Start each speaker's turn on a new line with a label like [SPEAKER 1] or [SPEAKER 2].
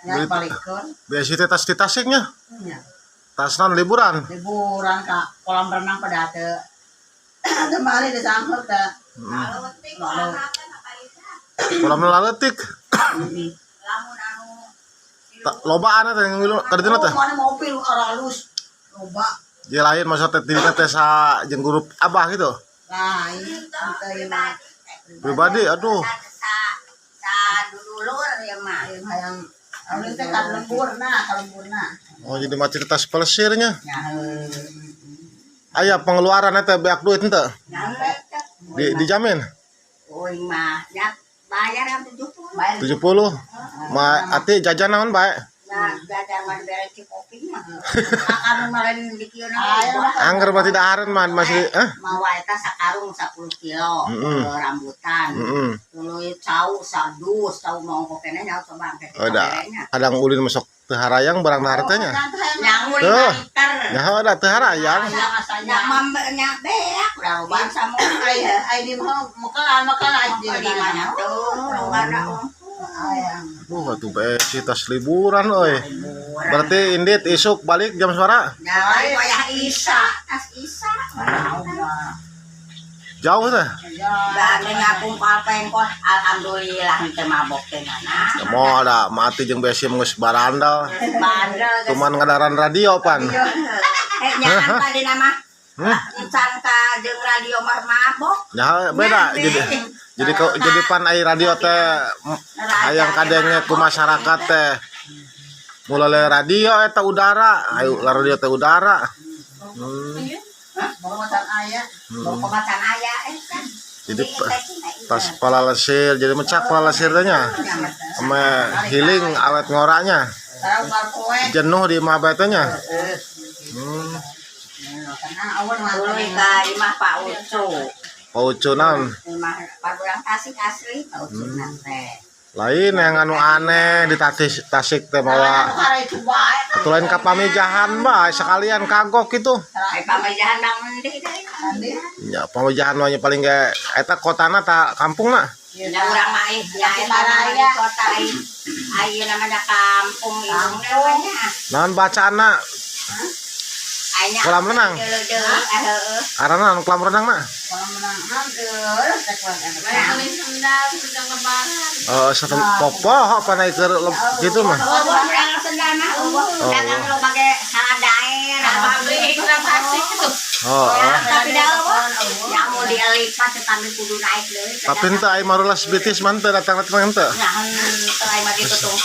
[SPEAKER 1] Ya balikeun.
[SPEAKER 2] Biasa teh tas di Tasiknya.
[SPEAKER 1] Nya.
[SPEAKER 2] Tasnan liburan.
[SPEAKER 1] Liburan ka kolam renang pada teu. Kembali di sangkut teh. Lalu
[SPEAKER 2] Kolam laletik.
[SPEAKER 3] Lamun anu
[SPEAKER 2] Lobaan teh ngilu ka ditu teh.
[SPEAKER 1] Oh, mana mobil aralus. Loba.
[SPEAKER 2] Ya lain masa teh dirinya teh sa jeung grup Abah gitu.
[SPEAKER 1] Lain teu ieu mah.
[SPEAKER 2] Pribadi, aduh.
[SPEAKER 3] Sa sa dulur ya mah.
[SPEAKER 1] Ieu mah hayang anu teh ka lemburna, ka lemburna.
[SPEAKER 2] Oh, jadi mah cerita pelesirnya.
[SPEAKER 1] Ya.
[SPEAKER 2] Aya pengeluaran teh beak duit henteu?
[SPEAKER 3] Nyampe.
[SPEAKER 2] Dijamin
[SPEAKER 3] Uing mah nya bayar yang 70.
[SPEAKER 1] Bayar.
[SPEAKER 2] 70. Ma ati jajan naon bae?
[SPEAKER 3] Nah, jajan mah bere kopi mah. Akan malen di kieu.
[SPEAKER 1] Ayo lah.
[SPEAKER 2] Angger berarti dahareun mah masih eh
[SPEAKER 3] Mawa eta sakarung 10 kilo rambutan. Tuluy cau sadus, cau mau kene nya coba engke.
[SPEAKER 2] Oh, da. Kadang ulin masuk teu harayang barang dahar teh nya.
[SPEAKER 3] Nyangu 5
[SPEAKER 2] Tuh.
[SPEAKER 3] liter.
[SPEAKER 2] Ya da teu harayang.
[SPEAKER 3] Nya mam nya beak udah bangsa mau.
[SPEAKER 1] Ai ai di mah makalan makalan
[SPEAKER 3] Di mana tuh longgarna.
[SPEAKER 1] Ayang.
[SPEAKER 2] Wah, atuh bae tas liburan euy. Berarti indit isuk balik jam sabaraha?
[SPEAKER 3] Nya wayah isa, tas isa.
[SPEAKER 2] Jauh teh.
[SPEAKER 3] Gak ngakumpal pengkol, alhamdulillah teu mabok teh mana.
[SPEAKER 2] Mau ada mati jeung besi geus barandal.
[SPEAKER 3] Bandel geus.
[SPEAKER 2] Cuman ngadaran radio pan.
[SPEAKER 3] Eh, nyahan tadi nama. Encan ka jeung radio mah mabok.
[SPEAKER 2] Ya beda, jadi pan ai radio teh hayang kadenge ku masyarakat teh mulai radio eta udara, ayo radio teh udara.
[SPEAKER 1] Mau macan aya.
[SPEAKER 3] Mau macan aya eh kan.
[SPEAKER 2] Jadi tas palalesir, jadi mecak palalesir teh nya. Ame healing awet ngoranya.
[SPEAKER 1] Sekarang bar poe.
[SPEAKER 2] Jenuh di imah bae teh nya.
[SPEAKER 1] Karena awan
[SPEAKER 3] Tuluy ka imah Pak Ucu.
[SPEAKER 2] Pak Ucu naon?
[SPEAKER 3] Imah Pagulang Tasik asli Pak Ucu teh.
[SPEAKER 2] Lain yang anu aneh di Tasik, Tasik teh mawa
[SPEAKER 1] itu bae.
[SPEAKER 2] Atuh lain ka pamijahan bae sekalian kagok gitu.
[SPEAKER 3] Ai pamijahan nang endi deui?
[SPEAKER 2] Ya pamijahan mah nya paling ge eta kotana ta kampungna?
[SPEAKER 3] Nya urang mah ih nya eta mah di kota ih. Ayeuna mah da kampung indung nya.
[SPEAKER 2] Naon bacaanna?
[SPEAKER 3] Aya
[SPEAKER 2] Kolam renang?
[SPEAKER 3] Deuleu-deuleu eh heueuh.
[SPEAKER 2] Arana anu kolam renang na?
[SPEAKER 1] Kolam renang hampir tek
[SPEAKER 4] Beli sendal sedang Lebaran.
[SPEAKER 2] Oh, satu popoh apa naik ke gitu mah.
[SPEAKER 3] Oh, urang sendal mah eueuh. Dagang lo make daerah.
[SPEAKER 4] Pabrik tasik itu.
[SPEAKER 2] Oh.
[SPEAKER 3] Tapi dah eueuh. Ya mau dielipat tetapi kudu naik deui.
[SPEAKER 2] Tapi henteu ai marulas British mah henteu datang-datang henteu.
[SPEAKER 3] Nah, henteu ai mah ditutungkeun.